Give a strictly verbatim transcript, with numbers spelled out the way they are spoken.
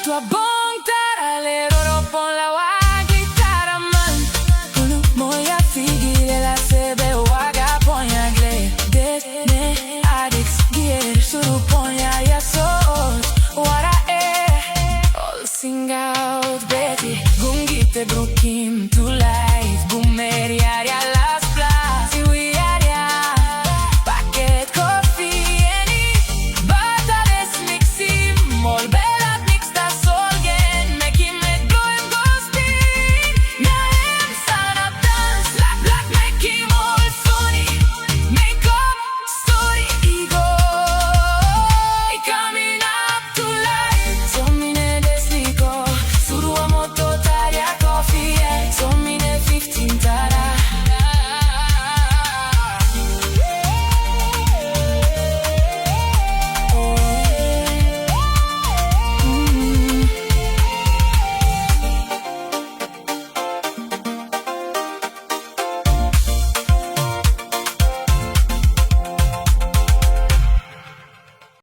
Wa bon taralero ro pon la wa gitara man. Kulu moya figire la se be wa ga pon ya gle. De ne adix gire suru pon ya ya so. Wara e. Ol singa ut beti gungi te brukin.